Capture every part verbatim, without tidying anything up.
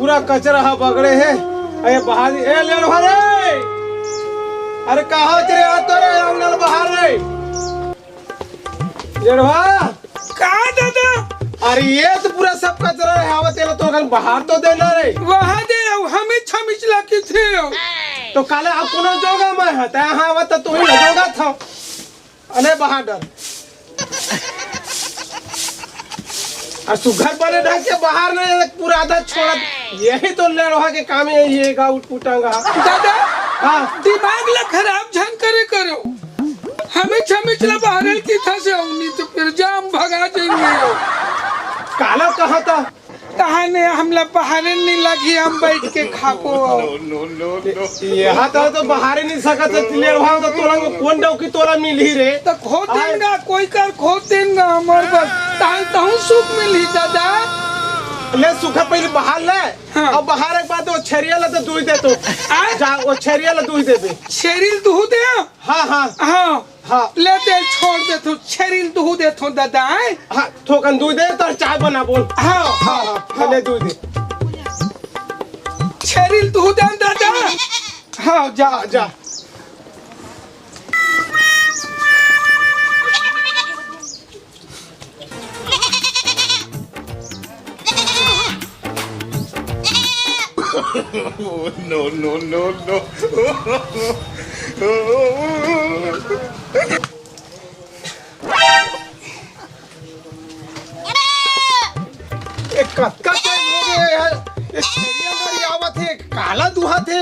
पूरा कचरा ह बगड़े हे। अरे बाहर, ए लेड़वा रे, अरे कहाँ रे, आ तो रे, आव ना बाहर रे। लेड़वा। का दादा? अरे ये तो पूरा सब कचरा हे, आवत तेला तो कन बाहर तो देना रे। वहाँ दे, अउ हमिच हमिच ला किथे हो। तो काले आप कोनो जोगा में है, तै यहाँ आवत तो तू ही जोगा था। अरे बाहर डर। आ सुघर बने ढंग के बाहर नहीं, पूरा आधा छोड़त। यही तो लेड़वा के काम है, ये का उटपुटांगा। दादा, हाँ। दिमाग ला खराब झन करे करो। हमिच हमिच ला बाहर किथा से आऊनी तो फिर जाम भगा जाएंगे। काला कहा था? तहाने हमला बाहरे नहीं लगी, हम बैठ के खाबो। No, no, no, no। ये हाथ तो बाहरे नहीं सकत है, लेड़वा तो तोला में कौन डौकी तोला मिलही रे? तो खोद देंगा, कोई कर खोद देंगा हमर बर। तहान तहूँ सुख मिलही दादा। ले सुखा पहले बाहर ले। हाँ। अब बाहर एक बात, वो छेरिया ला तो दूध दे तो। आ? जा, वो छेरिया ला दूध दे दे। छेरिल दूध दे? हाँ, हाँ। हाँ। हाँ। ले तेल छोड़ देथो, छेरिल दूहू देथो दादा, आय? हाँ, थोकन दूध दे, तोर चाय बना बोल। हाँ, हाँ, हाँ, हाँ। ले दूध दे। छेरिल दूहू दे दादा। हाँ, जा, जा। No, no, no, no। ए, कतका टाइम हो गया यार? ए, छेरिया मेरी आवत हे, काला दुहात हे,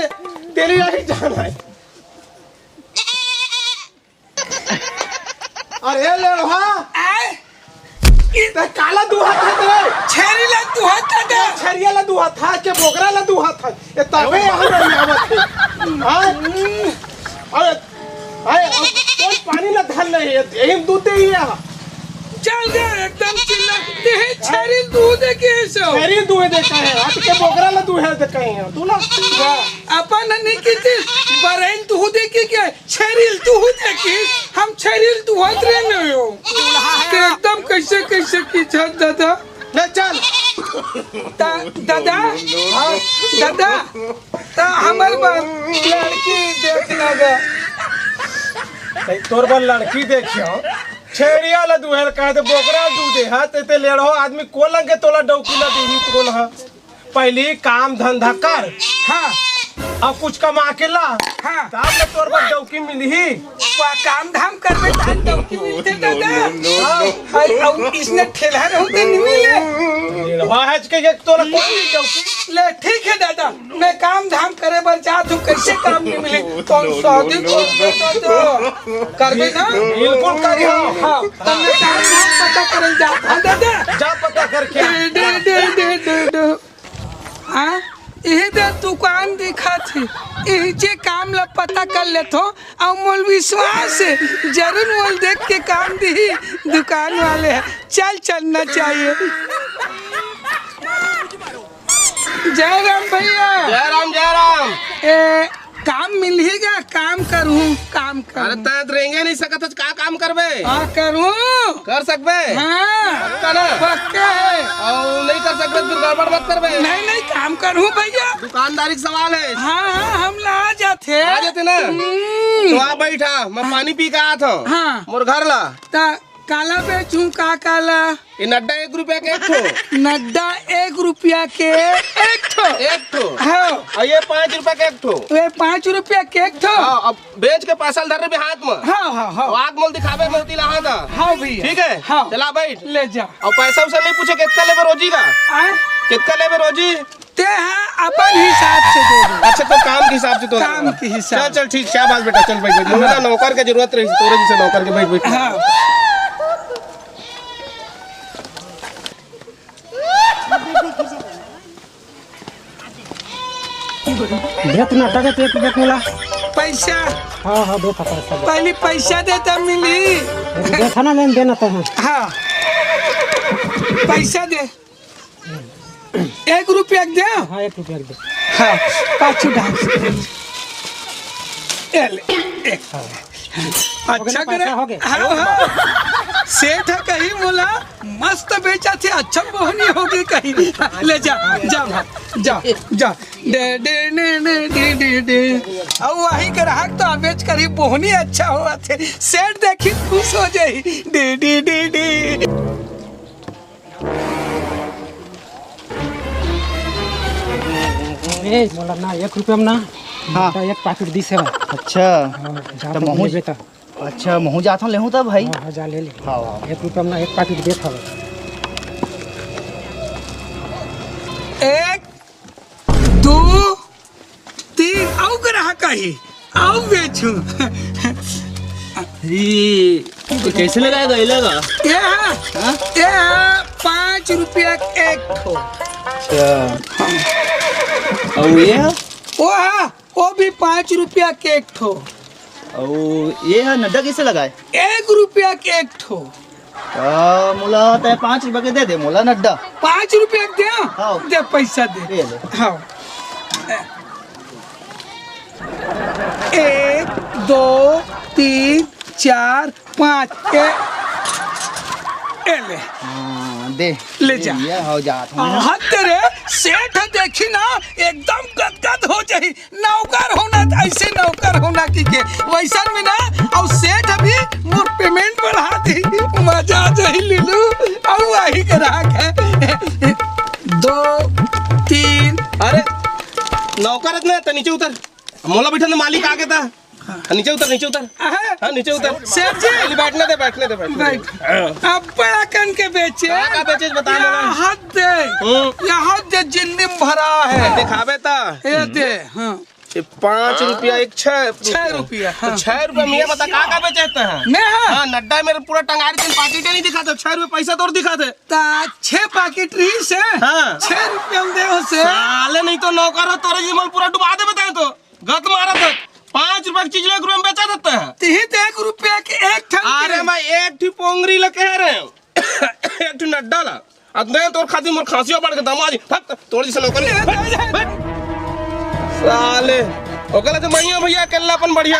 तेली नहीं जाना है। अरे लेड़वा, आय? ते काला दुहात हे तेरे? छेरी ला दुहात हे ते। छेरिया ला दुहात हे, के बोकरा ला दुहात हे? ये तबे यहाँ नहीं आवत हे। हाँ? अरे, अरे, अब कोई पानी ना धर नहीं है, यही दूध दे ही है। चल दे, एकदम चिल्ला। ते छेरी दूध दे के सो। छेरी दूध दे का है, आज के बोकरा ला दूध दे कहीं है, तू ना। अपन नहीं किती, बरेल दूध दे के क्या? छेरिल दूध देखिस, हम छेरिल दुहत रहे न हो। दूल्हा है। ते एकदम कैसे कैसे किथस दादा। ले चल। दा-, दादा, हाँ, दादा, त हमर बर लड़की देख ना गा। नहीं, तोर बर लड़की देखियो। छेरिया ला दुहे ल कहे त बोकरा दूध दे हा, ते, ते लेड़हो आदमी को लंगे तोला डौकी ला देही तो कोन हा? पहली काम धंधा कर। हाँ। अउ कुछ कमा के ला। हाँ। तब ले तोर बर डौकी मिलही। का-, काम धाम करबे तब डौकी मिलथे दादा। No, no, no, no। हाँ। अउ, अउ इसने ठेलहा रहू ते नहीं मिले। ठेलहा है के एक तोला कोई नहीं डौकी। ले ठीक है दादा, मैं काम धाम करे बर जात हूँ, कैसे काम नहीं मिले? कौन शादी करबे तो, तो करबे ना? बिल्कुल करिहो। हाँ, तो मैं काम धाम पता करे जात हूँ दादा। जा पता करके आ। दे, दे, दे, दे, दे, दे। हाँ, इही दे दुकान दिखत हे, इही जे काम ला पता कर लेथो, अउ मोल विश्वास हे, जरूर मोल देख के काम दिही दुकान वाले हे। चल, चलना चाहिए। जय राम भैया। जय राम, जय राम। ए, काम मिलही गा, काम करहूँ, काम अरे करहूँ। तैं त रेंगे नहीं सकत हस, का काम करबे? हाँ, करहूँ। कर सकबे? हाँ। पक्का ना? पक्का है। अउ नहीं कर सकबे, फिर गड़बड़ मत करबे। नहीं, नहीं, काम करहूँ भैया। दुकानदारी के सवाल है। हाँ, हाँ, हम ला जाथे। आ जाथे ना? हम्म। तो आ बैठा, मैं हाँ। पानी पी के आत हूँ। हाँ। मोर घर ला। ता काला बेचहूँ, का काला? ये नड्डा एक रुपया के एक ठो। नड्डा एक रुपया के एक ठो। एक ठो। हाँ। अउ ये पाँच रुपया के एक ठो। ये पाँच रुपया के एक ठो। हाँ, अब बेच के पैसा ल धर रहे हाथ में। हाँ, हाँ, हाँ। तो आग मोल दिखाबे, मोती ला हाथ। हाँ भैया। ठीक है? हाँ। चला बैठ। ले जा। अउ पैसा उसा नहीं पूछे, कितना लेबे रोजी का? आय? कितना लेबे रोजी? ते हा अपन हिसाब से दे दे। अच्छा, तो काम के हिसाब से तो काम के हिसाब। चल, चल, ठीक, शाबाश बेटा, चल, बैठ, बैठ। हाँ। ना नौकर के जरूरत रही, तोरे जैसे नौकर के, बैठ, बैठ। हाँ। देत ना, तबे तो एक रुपया मोला। पैसा। हाँ, हाँ, देत हा पैसा, देत। पहले पैसा दे, तब मिली। देत हा ना, लेन देना तो है। हाँ। पैसा दे। एक रुपया के दे। हाँ, एक रुपया के दे। हाँ, पाछू ढाल से। ए ले, ए। हाँ। अच्छा हो गया, करे। पैसा हो गया। हाँ, हाँ। सेठ हा कहीं बोला, मस्त बेचथे, अच्छा बोहनी होगे कहीं। ले जा, जा भाई, जा, जा। दे, दे, दे, दे, दे, दे, दे। अउ वही ग्राहक तो बेच कर ही बोहनी अच्छा होवथे, सेठ देखी खुश हो जाही। दे, दे, दे, दे। ए, मोला ना एक रुपया में ना, हाँ। तो एक पाकिट दिस हे भाई। अच्छा। हाँ, जा तो तो महूँ लेबे त। अच्छा, महूँ जात हूँ, लेहूँ तब भाई। हाँ, हाँ, जा ले ले। हाँ, हाँ। एक रुपया में ना एक पाकिट देत हवे। एक, दो, तीन, अउ ग्राहक आही, अउ बेचहूँ। ये तो कैसे लगाए भाई, लगा? ये है, हाँ? ये है पाँच रुपया के एक ठो। अच्छा। अउ ये है? वो है, वो भी पाँच रुपया के एक ठो। अउ ये है नड्डा कैसे लगाए? एक रुपया के एक ठो। आ, मोला तय पाँच रुपया के दे दे, मोला नड्डा। पाँच रुपया के दे? हाँ। दे, पैसा दे। ये ले। हाँ। एक, दो, तीन, चार, पाँच। ए, ए ले। हाँ, दे। ले जा। ये हो जात हूँ। हाँ, तेरे सेठ देखी ना, एकदम गदगद हो जाही। नौकर होना, ऐसे नौकर होना की के, वैसन में ना, अउ सेठ अभी मोर payment बढ़ा दी, मजा आ जाही लीलू। अउ वही ग्राहक है। दो, तीन। अरे, नौकर है ना, तो नीचे उतर। मोला बैठा ना, मालिक आगे था। हाँ। नीचे उतर, नीचे उतर। अहे। हाँ, नीचे उतर। सेठ जी। नहीं, बैठने दे, बैठने दे, बैठने दे। बैठ। हाँ। अब बड़ा कन के बेचे। का, का बेचे, बता ना। यहाँ दे। हम्म। यहाँ दे, जिंदगी में भरा है। दिखावे ता। ये दे, हाँ। ये पाँच रुपया, एक छह। छह रुपया, तो हाँ। छह रुपया में ये बता, का, का बेचे हैं? मैं, हाँ। हाँ, नड्डा मेरे पूरा टंगारी दिन पाकिट नहीं दिखा था, छह रुपया पैसा तोर दिखा थे। ता छह पाकिट रही से? हाँ। छह रुपया में दे हो से? साले, नहीं तो नौकर हो, तोरे जी मन पूरा डुबा दे, बताए तो। गत मारा था। पाँच रुपया की चीज ले, एक रुपया में बेचा देता है। तिही तो एक रुपया के एक ठन अरे के। मैं एक ठी पोंगरी ले कह रहे हूँ। एक ठी नड्डा ला। अब नहीं तोर खातिर मोर खांसियो बढ़ के दमा जी। फक, तोर जैसे नौकर नहीं। ए, ए, ए। साले, ओकला तो मैया भैया अकेला अपन बढ़िया।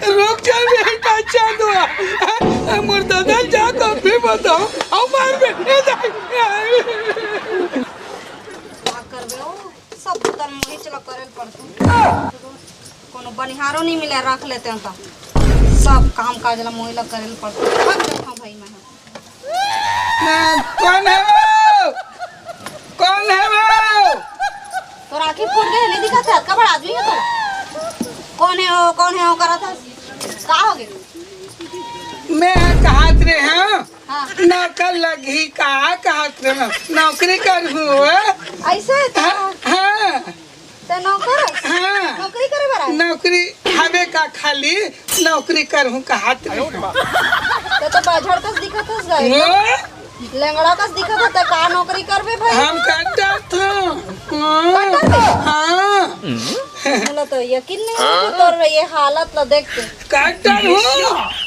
रुक जा, मेरे बच्चा दुआ। मोर दादा जा तो भी बताओ। आओ मार बे। ए, जा। का करबे ओ? सब बुता मोही चला करे ल पड़तू। कोनो बनिहारो नहीं मिले, रख लेते हैं तो सब काम काज ला मोही ला करे ल पड़तू। थक जात हूँ भाई मैं। हाँ, कौन है वो? कौन है वो? तोर आँखी फूट गए, नहीं दिखा था? का बड़ा आदमी है तो? कौन है वो, कौन है वो करा था? का हो गया? मैं कहात रहे हूँ। हाँ। नौकर लगही का कहत रहे, नौकरी करहूँ। ऐसे है तो? हाँ, हाँ। तो नौकर? हाँ। नौकरी करे बर आए? नौकरी हवे का खाली नौकरी करहूँ कहत रहे। तो, तो बाझड़ कस दिखत हस गा। वो? लेंगड़ा कस दिखत हस, तो का नौकरी करबे भाई? हम कट्टर था। हाँ। कट्टर बे? हाँ। मोला तो यकीन नहीं होता तोर ये हालत ला देख के। कट्टर हूँ।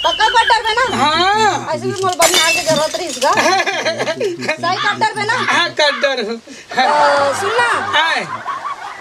पक्का कट्टर बे ना? हाँ। ऐसे भी मोला बनिहार के जरूरत रहीस गा। सही कट्टर बे ना? हाँ, कट्टर हूँ। अ, सुन ना। आए।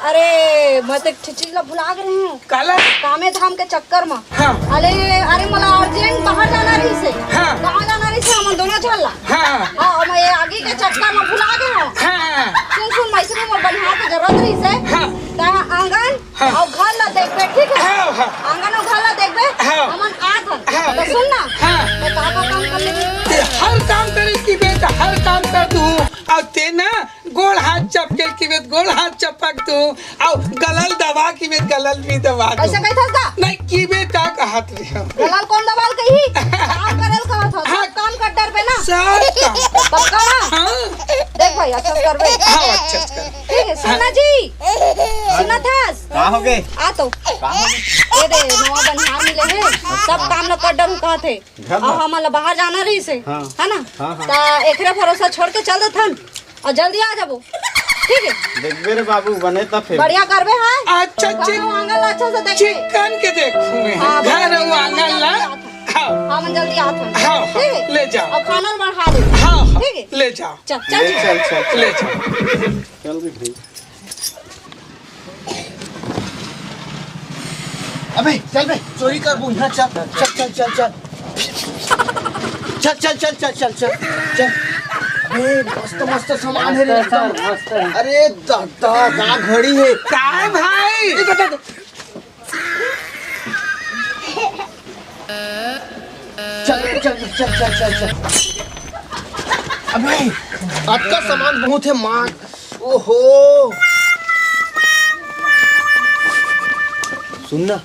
अरे, मैं तो एक ठे चीज ला भुला गे रहे हूँ। काला? कामे धाम के चक्कर में। हाँ। अरे, अरे, मोला urgent बाहर जाना रहीस हे। हाँ। कहाँ जाना रहीस हे? हमन दोनों झन ला। हाँ। हाँ, मैं ये आगी के चक्कर में भुला गे हूँ। हाँ। सुन, सुन, मैं इसे भी मोर बनिहार के जरूरत रहीस हे। हाँ। तैं आंगन हाँ। अउ घर ला देखबे, ठीक है? हाँ, हाँ। आंगन अउ घर ला देखबे, हाँ। हमन आत हन। हाँ। तो सुन ना, हाँ। मैं का का काम कर लेबे? ते हर काम करे की बेटा, हर काम कर दूँ। अउ ते ना गोड़ हाथ चपके की बेट, गोड़ हाथ चपक दूँ। अउ गलल दबा की बेट, गलल भी दबा दूँ। ऐसा कहत हस का? नहीं की बेटा कहत रहे हम। गलल कौन दबाल कही? काम करल कहत हस। हाँ। सब काम कर डरबे ना? सब काम कर। पक्का ना? हाँ। देख भाई, अच्छा करबे। हाँ, अच्छा कर। ठीक है, सुन ना जी। सुनत हस? का हो गे? आ तो। का हो गे? ए दे, नवा बनिहार मिले हे। सब काम ल कर डरहूँ कहत हे। घर अउ में? हमन ल बाहर जाना रहीस हे। हाँ। है ना? हाँ, हाँ। त एकरे भरोसा छोड़ के चल देथन अउ जल्दी आ जाबो। ठीक है? देखबे रे बाबू, बने त फिर। बढ़िया करबे, हाँ? अच्छा, घर चिक-, अउ आंगन ल अच्छा से देखबे। चिकन के देखूँ मैं। हाँ, घर अउ आंगन ला। हाँ। हमन जल्दी आथन। हाँ, हाँ, ठीक है? ले जाओ। अउ खाना ल बढ़ा दे। हाँ, हाँ, ठीक है? ले जाओ। चल, चल, ले चल। चल, चल, चल। ले जाओ। चल रे भाई। अबे चल बे, चोरी करबो यहाँ, चल, चल, चल, चल, चल। चल चल चल चल चल चल चल। अरे मस्त मस्त सामान है रे, मस्त है, एकदम। मस्त है। अरे दादा, का घड़ी है। काय भाई? चल चल चल चल चल चल। अबे, अतका सामान बहुत है मार। ओहो। सुन ना,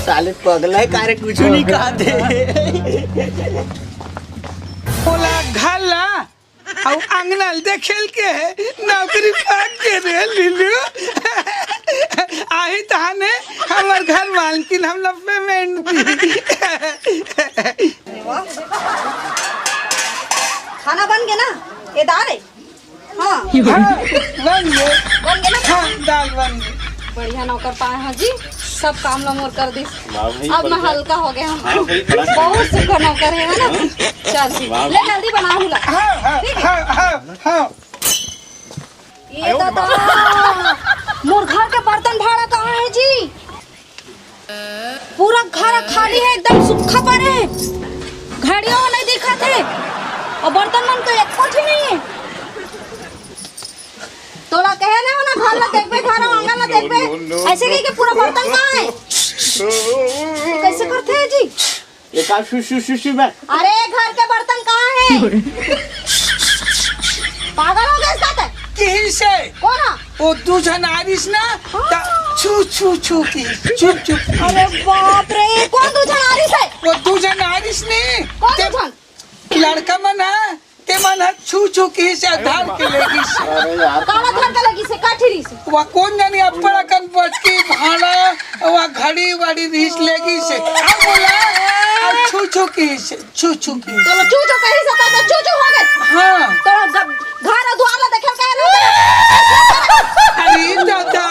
साले पगला है का रे, कुछ नहीं कहते। ओला घाला। अउ अंगना ल देखेल के हे, नौकरी पाके रे लीलू। आही तहाने हमर घर मालकिन हमला पेमेंट दी। खाना बन गया ना? ये दाल है? हाँ। हाँ, बन गया। बन गया ना? हाँ, दाल बन गया। बढ़िया नौकर पाए हैं जी, सब काम ल मोर कर दिस। वाह भाई, अब मैं बढ़िया। हल्का हो गया हूँ। हाँ भाई, बड़ा बहुत सुखा नौकर है, है ना? चल ठीक, वाह। ले जल्दी बना हुला। हाँ, हाँ, ठीक है। हाँ, हाँ, हाँ। ये दादा, मोर घर के बर्तन भाड़ा कहाँ है जी? पूरा घर खाली है, एकदम सूखा पड़े है। घड़िया नहीं दिखा थे और बर्तन मन तो एक कोठी नहीं है। तोला कहे ना हो ना, घर ला देखबे, घर आंगन ला देखबे। ऐसे कही के पूरा बर्तन कहाँ है? कैसे करते हैं जी? ये का शु, शु, शु, शु, मैं अरे, घर के बर्तन कहाँ है? पागल हो गया इसका तो। किही से? कौन है? वो दू झन आरिस ना, हाँ। ता छू, छू, छू की, छू, छू। अरे बाप रे, कौन दू झन आरिस है? वो दू झन आरिस नहीं। कौन ते दू झन? लड़का मन है, ते मन ह छू छू किहिस, धार के लेगिस। अरे यार। काला धार के लेगिस, का ठिरिस? वा कोन जानी, अब्बड़ अकन बचकी भांड़ा, वा घड़ी वाड़ी रिहिस, लेगिस। हम बोला, अब छू छू किहिस, छू छू किहिस। चलो, छू छू किहिस, तो, तो छू छू हो गए। हाँ। तो ग-, घर और द्वार ला देखे कहे ना। अरे दादा,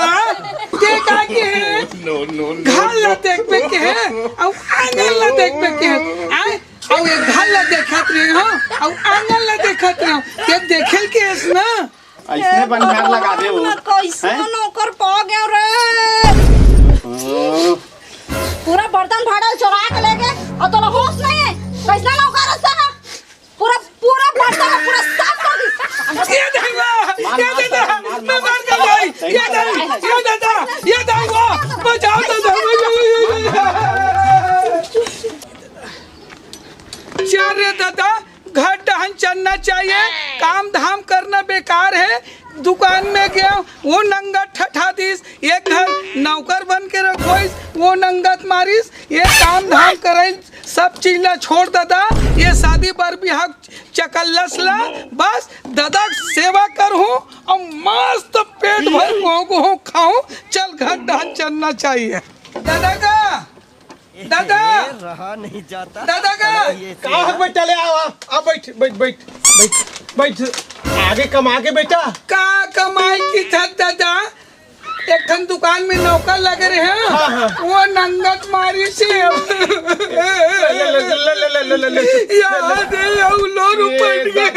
ते का के? No, no, no, घर ला no। देखबे के हे, अउ आंगन ला देखबे के हे। आय, अउ ए घर ला देखत रहे हो, अउ आंगन ला देखत रहे हो, ते देखेल के हस ना? अइसने बनिहार लगा दे वो। कैसे हैं? नौकर पा गया रे? ओ। पूरा बर्तन भाड़ा चोरा के ले गए, अउ तोला होश नहीं है? कैसे नौकर हस ना? पूरा, पूरा बर्तन पूरा साफ कर दी। ये दाई वा, मार, ये मार, दादा, मार, मार, मैं मर गया भाई। ये दाई, ये दादा, ये दाई वा, बचाओ दादा। चल रे दादा, घर डहन चलना चाहिए, काम धाम करना बेकार है। दुकान में गया, वो नंगत ठठा दिस, एक घर नौकर बन के रखोइस, वो नंगत मारिस, ये काम धाम करे, सब चीज ला छोड़ दादा, ये शादी बर बिहाव चकल्लस ला, बस दादा सेवा करहूँ अउ मस्त पेट भर गोहूँ खाहूँ, चल घर डहन चलना चाहिए। दादा का दादा! रहा नहीं जाता। दादा का? का हो बेटा, ले आओ, आओ, आओ, बैठ, बैठ, बैठ, बैठ, बैठ। आगे कमा के बेटा। का कमाई की था दादा? एक ठन दुकान में नौकर लगे रहे हैं। हाँ, हाँ। वो नंगत मारिस। ले, ले, ले। याद है, वो लोर ये ऊपर गए।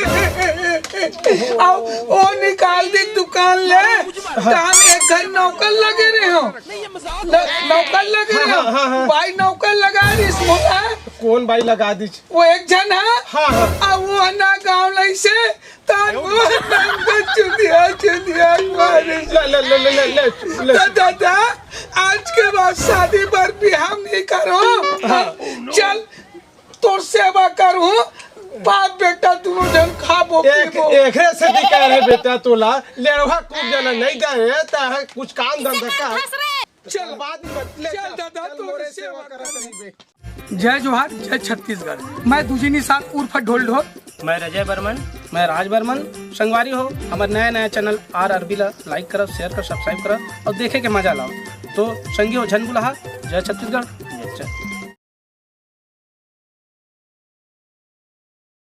अब वो निकाल दी दुकान ले। तो हम एक घर नौकर लगे रहे हो। न-, नौकर लगे हाँ, रहे हो। हाँ, हाँ, हाँ। बाई नौकर लगा दिस मोला। कौन बाई लगा दिस? वो एक झन है। हाँ, हाँ। अब वो है ना गाँव लई से, तान वो नंगत चुदिया, चुदिया मारे। ले, ले, ले। दा-, दादा, आज के बाद शादी बर बिहाव नहीं करो। हाँ। चल, तोर सेवा करहूँ, बाप बेटा दुनों झन खाबो एक, पीबो। एकरे से भी कह रहे बेटा तोला, लेड़वा खूब जना नहीं दे, ता कुछ काम धंधा कर। चल, बाद में ले चल चल, दादा, चल, तोर मोरे सेवा सेवा करत करत रहिबे। जय जोहार, जय छत्तीसगढ़। मैं दुजिनी साग उर्फ ढोल ढोल। मैं रजय बर्मन। मैं राज बर्मन। संगवारी हो, हमर नया नया चैनल आर आरबी ला लाइक करब, शेयर करब, सब्सक्राइब करब और देखे के मजा लाओ। तो संगी हो, झन भुलाहा। जय छत्तीसगढ़।